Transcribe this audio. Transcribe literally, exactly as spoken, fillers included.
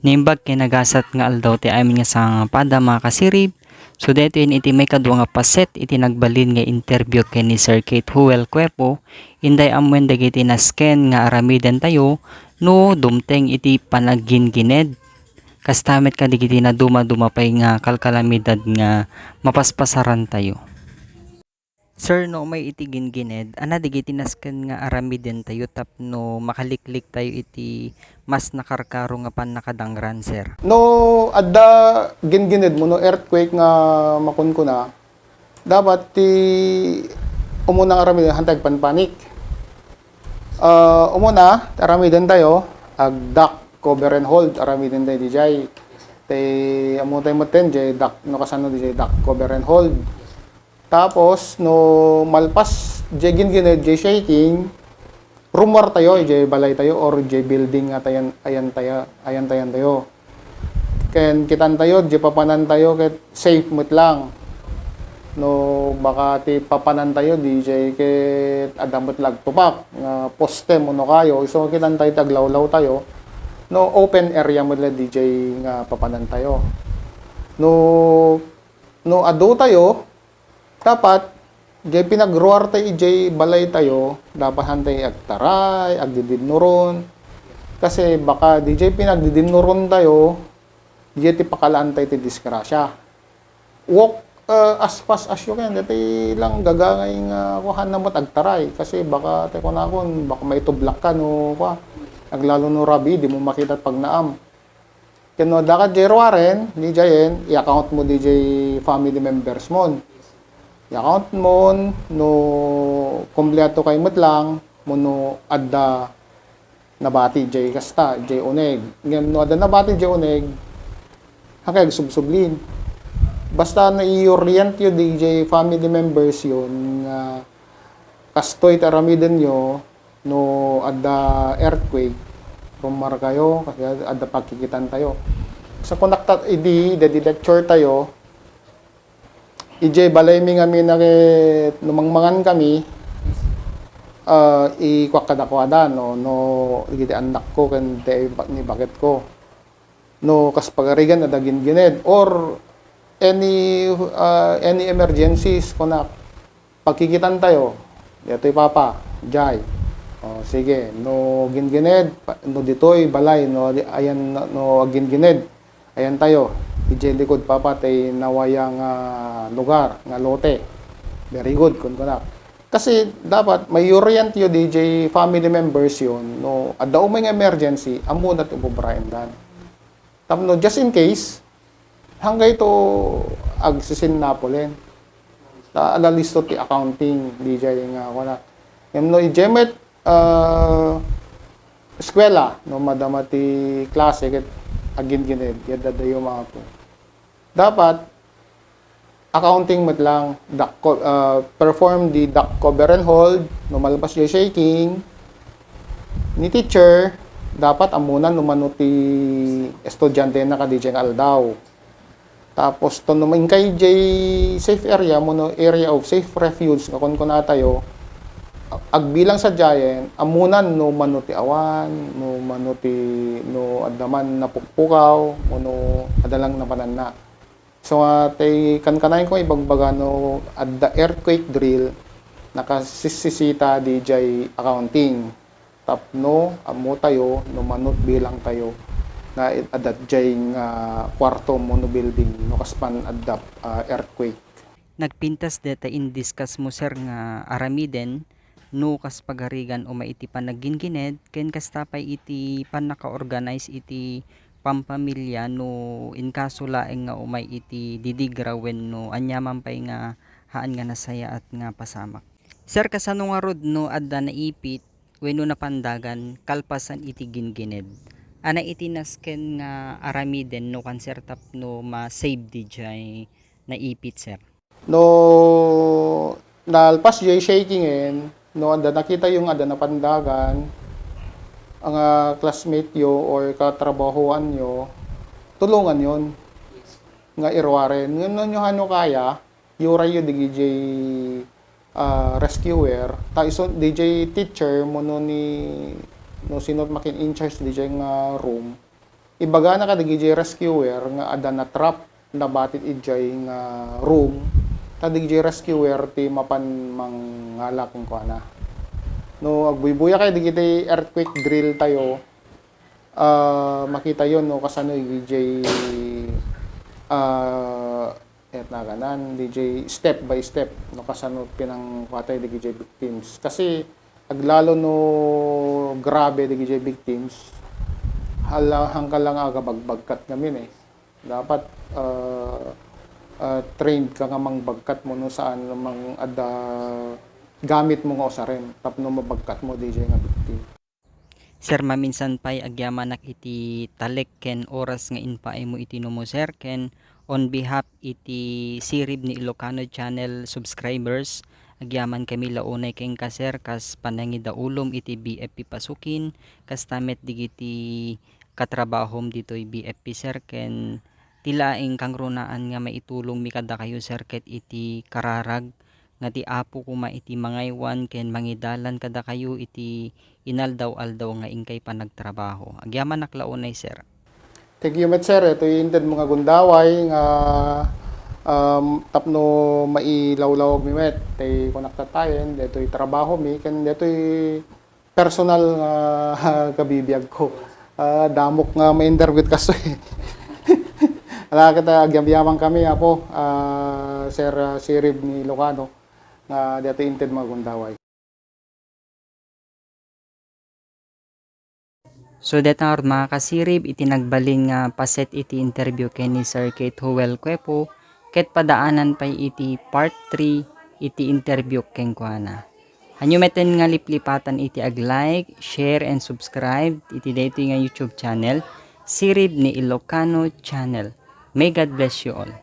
Naimbag ken nagasat nga aldaw ti amin nga sangapada, mga kasirib. So, daytoyen iti maikadua nga paset iti nagbalin nga interview ken ni Sir Kate Huel Cuepo, inday ammuen dagiti nasken nga aramidentayo no dumteng iti panaggingined. Kasta met kadagiti nadumaduma pay nga kalkalamidad nga mapaspasarantayo. Sir, no umay iti gingined, ania dagiti nasken nga aramidentayo tapno makalikliktayo iti mas nakarkaro nga pannakadangran, sir? No adda gingined wenno earthquake nga makunkuna, dapat ti umuna nga aramiden, haantay agpanpanik. Ah, umuna, ti aramidentayo, ag-duck cover and hold, aramidentayo diay. Ti, ammotayo metten, diay duck, no kasano diay duck cover and hold. Tapos, no malpas diay gingined, diay shaking, rummuartayo idiay balaytayo or idiay building nga tayan-, ayantayo, ayantayantayo. Ken kitantayo, diay papanantayo ket safe met lang. No baka ti papanantayo, diay ket adda met la agtupak nga poste wenno kayo, isu kitantayo ti aglawlawtayo, no open area met la diay nga papanantayo. No, no aduayo, dapat, diay pinagruartayo idiay balaytayo, dapat haantayo agtaray, agdidinnuron. Kasi baka diay pinagdidinnurontayo, diay ti pakalaantayo ti disgrasya. Walk, uh, as fast as you can. Dati lang gagangay nga kuan, haanna met agtaray. Kasi baka, ti kunakon, baka maitublak ka, no, kuan. Aglalo no rabii, dimo makita ti pagnaam. Ken no adda ka diay ruaren, diayen, i-account mo diay family members mo. I-account mo no kumpleto kayo met lang, wenno adda nabati diay kasta, diay uneg. Ngem no adda nabati diay uneg, haankayo agsubsublin. Basta nai-orient yo diay family members yo nga kastoy ti aramidenyo, no adda earthquake, rummuarkayo, kasi adda pagkikitantayo. Sa kunak ta idi, daydi lecture tayo, idiay balaymi ngamin a ket no mangmangan kami, ah, ikuak kadakuada, no, no, dagiti annakko ken ti, ni baketko. No kas pagarigan adda gingined or any, ah, any emergencies, kunak, pagkikitantayo. Daytoy, Papa, diay. O, sige, no gingined, pa-, no ditoy balay, no di-, ayan, no aggingined, ayantayo. Idiay likod, Papa, ti nawaya nga lugar, nga lote. Very good, kunkunak. Kasi dapat mai-orient yo diay family members yo, no adda umay nga emergency, ammona ti ubobraendan. Tapno just in case, haankayo agsisinnapulen. Ta adda listo ti accounting, diay nga kuana. Ngem no idiay met, ah, eskuela, no madama ti klase ket aggingined, adda dayo maapo. Dapat, accounting met lang, duck co-, ah, perform the duck cover and hold, no malpas diay shaking, ni teacher, dapat ammona no mano ti estudiantena kadi diay nga aldaw. Tapos, to no inkay diay safe area wenno area of safe refuge nga kunkunatayo, agbilang sadiayen, ammona no mano ti awan, no mano ti, no adda man napukpukaw, wenno adda lang napananna. So, ah, ti kankanayon ko ibagbaga no adda earthquake drill, nakasisisita diay accounting. Tapno ammotayo no mano ti bilangtayo nga adda diay nga kuarto wenno building no kaspan adda, ah, earthquake. Nagpintas dayta in-discuss mo, sir, nga aramiden no kas pagarigan umay iti panaggingined ken kasta pay iti pannaka-organize iti pampamilya no inkaso laeng nga umay iti didigra wenno aniaman pay nga haan nga nasayaat nga pasamak. Sir, kasano ngarud no adda naipit wenno napandagan kalpasan iti gingined? Ania iti nasken nga aramiden no kan, sir, tapno ma-save diay naipit, sir? No nalpas diay shakingen, no adda nakitayo nga adda napandagan nga classmate yo or katrabahoan yo, tulonganyon nga iruaren. Ngem no, no, hano kaya, iurayyo diay, ah, rescuer, ta isu, diay teacher wenno ni, no sino makin in charge diay nga room, ibagana kadagidiay rescuer nga adda na-trap, nabatit idiay nga room, ta dagidiay rescuer ti mapan mangala kenkuana. No agbuybuya kay dagiti earthquake drill tayo, ah, makitayo no kasano idiay, ah, et naganan, didiay step by step, no kasano pinangkuatay dagidiay victims. Kasi aglalo no grabe dagidiay victims, hala, hangka lang aga bagbagkat ngamin eh. Dapat, ah, ah, trained ka nga mangbagkat mo no saan mang adda gamit mo nga usaren tapno mabagkat mo didiay nga victim. Sir, maminsan pay agyamanak iti talek ken oras nga impaaymo iti numo, sir, ken on behalf iti Sirib ni Ilocano Channel subscribers, agyamankami la unay kenka, sir, kas panangidaulom iti B F P Pasukin, kasta met digiti katrabahom ditoy B F P, sir, ken ti laeng kangrunaan nga maitulongmi kadakayo, sir, ket iti kararag nga ti Apo koma iti mangaywan ken mangidalan kadakayo iti inaldaw-aldaw nga inkay panagtrabaho. Agyamanak la unay, sir. Thank you met, sir. Itoy inted mo nga gundaway nga, um, tapno mailawlawag mi met. Tay kunak tattayen, detoy trabaho mi, ken detoy personal nga kabibiag ko. Ah, damok nga ma-interview kastoy. Ala, ket agyamyaman kami, Apo, ah, Sir, ah, Sirib ni Ilocano, nga detoy inted mga gundaway. So, deta ngarud, mga kasirib, iti nagbalin nga paset iti interview ken ni Sir Kate Joel Cuepo, ket padaanan pay iti part three iti interview kenkuana. Hanyo metten nga liplipatan iti ag-like, share, and subscribe iti daytoy nga YouTube channel, Sirib ni Ilocano Channel. May God bless you all.